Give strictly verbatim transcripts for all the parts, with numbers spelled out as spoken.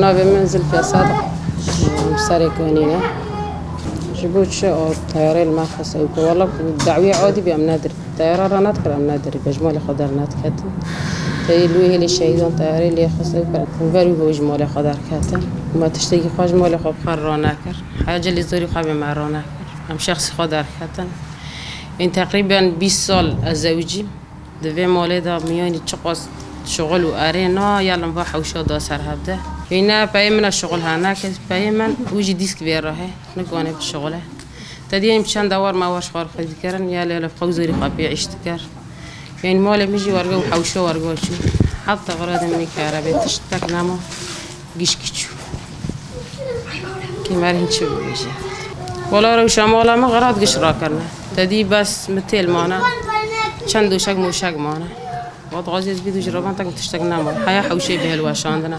Navê min Zilfiya Sadiq, em serê kanî ne. Ji bo çi o teyarê li me xist ew ku wela ku dawiyê adî bî em nedirî. Teyara ranadikir em nedirî, be ji malê xwe dernediketin. Teyê li wê hêlê şehîdan teyarê lê xist ew kir. Û ver wî bo ji malê xwe derketin. Me tiştekî xwe ji malê xwe bi xwe ranekir. Heya cilî zorî xwe bê me ranekir. Em şexsî xwe derketin. Ên teqrîben bîst sal ez zewicîm. Di vê malê de miyanî çiqas şixul û erê na, ya li va hewşa da ser hevde. Ê ne peyê min e şixul hene, kes peyê min û jî dîsk vê re he, nikane bişixule. Te diyên çend dewar me war xwar xwe dikirin, ya lê li xew zorî xwe pê îş dikir. Ên malê min jî werge û hewşa werga çû. Heta xira de min kare bê tiştek nema. Gişkî çû. Kêmer hin çi bibêje? Wala rewşa mala min xerat giş rakirine. Te dî bes mi têl mane. Çend doşek moşek mane. Wat gazî ez bî du ji ravan tek tiştek nema. Heya hewşê bi hilweşandine.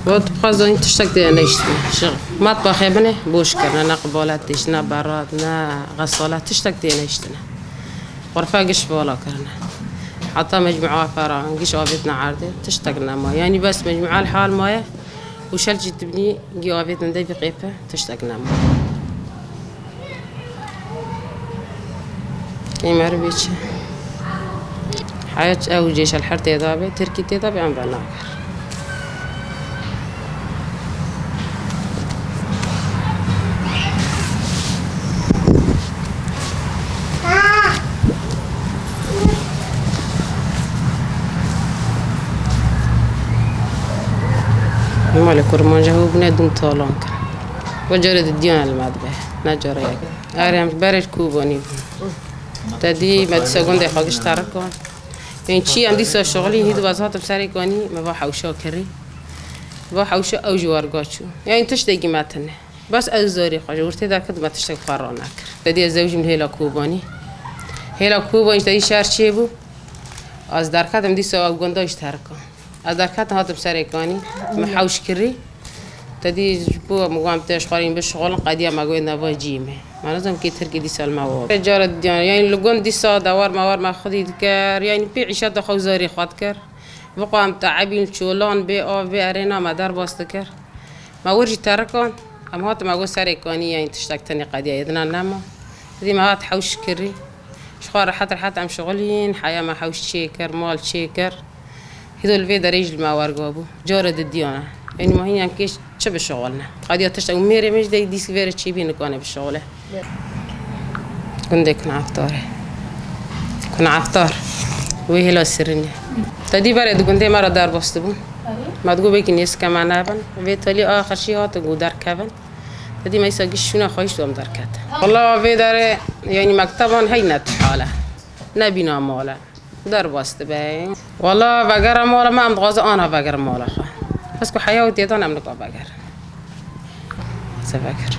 Wat bixwazin tiştek tê neyiştine. Şi matbaxê binê boş kirine. Ne qibalet têş, ne berat, ne xesalet. Tiştek tê neyiştine. Xurfe giş vala kirine. Heta mecmua fera, giş avêtine erdê, tiştek nema. Yanî bes mecmua li hal maye û şel jî tibnî gî avêtin de bî qêpe, tiştek nema. Ê merivê çi? Heyat ew cêşel her tê de be, tirkî tê de be, em venakir. Malê kurmanja hû bûne dûm talan kir. We carê di diyan li me dibe, ne cara yek. Erê em ji berê ji Kobanî bûn. Te dî me dîsa gundê xwe giş terikan. Ên çi em dîsa şixulî hî di baz hatim serê kanî me va hewşa kirî. Va hewşa ew ji werga çû. Yanî tiştekî me tine. Bes ew zorê xwe ji wirtê derket me tiştek xwe ranekir. Te dî ez zewjîm li hêla Kobanî. Hêla Kobanî ji te dî şer çêbû. Ez derketim dîsa ew gunda ji terikan. Ez derketim hatim serê kanî. Me hewş kirî. Te dî ji bo em wan tê ji xwarîn bişixulin qediya me goyê nava cî me. Me nizam kê tirkî dîsa li me wa. Cara diyan, yanî li gund dîsa dewar mewar me xwedî dikir, yanî pê îşeta xwe û zarê xwe dikir. Viqo em teebîn çolan bê av bê erêna me derbas dikir. Me wir jî terikan, em hatin me got serê kanî, yanî tiştek tenê qediya yê dina nema. Dî me hat hewş kirî. Ji xwe rehet rehet em şixulîn, heya me hewş çêkir, mal çêkir. Hîdo li vê derê jî li me werga bû. Cara di diyana. Yanî ma hîn em kê çi bişixulne. Qediya tişt ew mêrê min jî dey dîsk vêre çêbî nikane bişixule. Gundê Kunaftar e. Kunaftar. Wê hêla Sirînê. Te dî berê di gundê me re derbas dibûn. Me digot belkî nêzike me nebin. Vê telî axir jî hatin ku derkevin. Te dî me îsa giş şûna xwe hîç dom derket. Wala vê derê yanî mekteban heyne tu hale. Nebîna male. Derbas dibe. Wala vegera mala me, em dixwazin ana vegerin mala xwe. Bes ku heya û têdan em nika vegerin. Se veger.